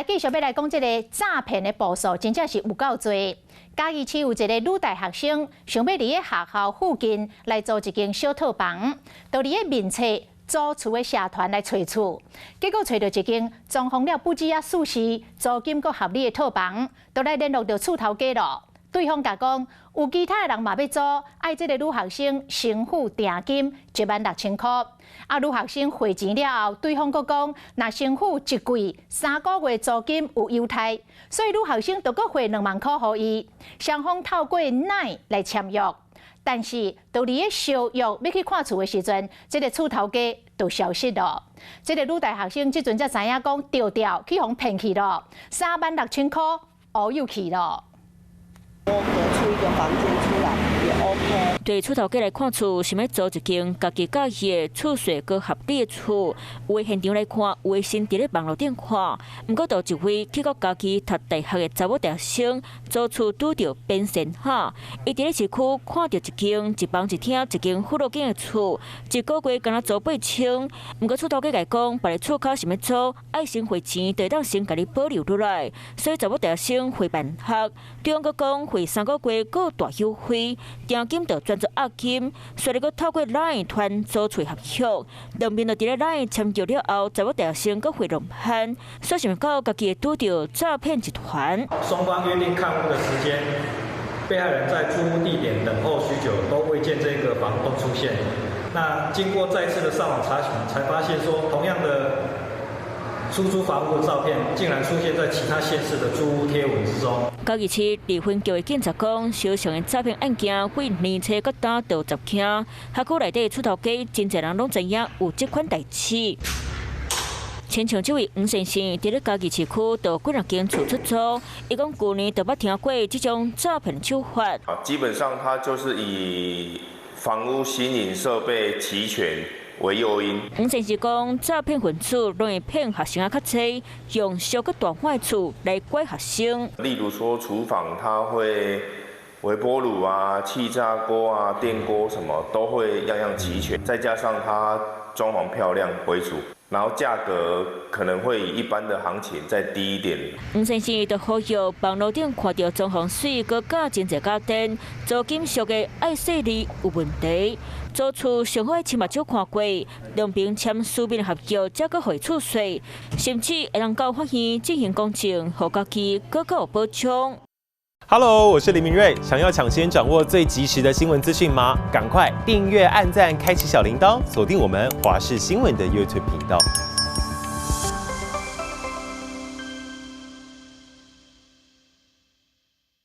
繼續欲來講這个詐騙的步數，真正是有夠濟。嘉義市有一个女大學生，想欲佇咧學校附近來租一間小套房，就佇咧面冊租厝的社團來揣厝，結果揣著一間裝潢了布置仔舒適、租金閣合理的套房，就來聯絡著厝頭家囉。對方共講，有其他的人嘛欲租，愛這个女學生先付訂金16,000箍。啊，女學生匯錢了後，對方閣講，若先付一季3個月租金有優待，所以女學生就閣匯2萬箍予伊。雙方透過 LINE 來簽約，但是佇咧相約欲去看厝的時陣，這个厝頭家就消失了。這个女大學生這陣才知影講，著著去予騙去囉，36,000箍烏有去囉。我隔出一個房間出來也 OK。對厝頭家來看厝，想欲租一間家己佮意的厝細閣合理的厝。有的現場來看，有的先佇咧網路頂看。毋過，就一位去到嘉義讀大學的查某大學生，租厝拄著變仙哈。伊佇咧市區看著一間一房一廳一間富樂景的厝，一個月干焦租8000。毋過厝頭家共伊講，別个厝跤想欲租，愛先匯錢，就會當先共你保留落來。所以查某大學生匯辦學，對方閣講匯3個月閣有大優惠，訂金就轉做押金，隨咧閣透過 LINE 傳租厝合約，兩邊就佇咧 LINE 簽約了後，查某大學生閣匯2萬，所以想袂到家己會拄著詐騙集團。雙方約定看屋的時間，被害人在租屋地點等候許久，都未見這個房東出現。那經過再次的上網查詢，才發現說同樣的出租房屋的照片，竟然出現在其他縣市的租屋貼文之中。嘉義市離分局的警察講，相像的詐騙案件，對年初到今就10起，轄區內底厝頭家真濟人攏知影有這款代誌。親像這位黃先生，佇咧嘉義市區就幾若間厝出租，伊講舊年就捌聽過這種詐騙手法。啊，基本上他就是以房屋新穎設備齊全為誘因。黃先生講，詐騙分子攏會騙學生仔較濟，用俗閣大款的厝來拐學生。例如說，廚房他會微波爐啊、氣炸鍋啊、電鍋什麼都會樣樣齊全，再加上它裝潢漂亮為主，然後價格可能會以一般的行情再低一點。黃先生就呼籲網路頂看著裝潢媠，閣加真濟家電，租金俗的愛細膩有問題。租厝上好親目睭看過，兩邊簽書面合約，才閣匯厝稅，甚至會當到法院進行公證，予家己閣較有保障。 Hello，我是林明瑞，想要搶先掌握最及時的新聞資訊嗎？趕快訂閱、按讚、開啟小鈴鐺，鎖定我們華視新聞的 YouTube 頻道。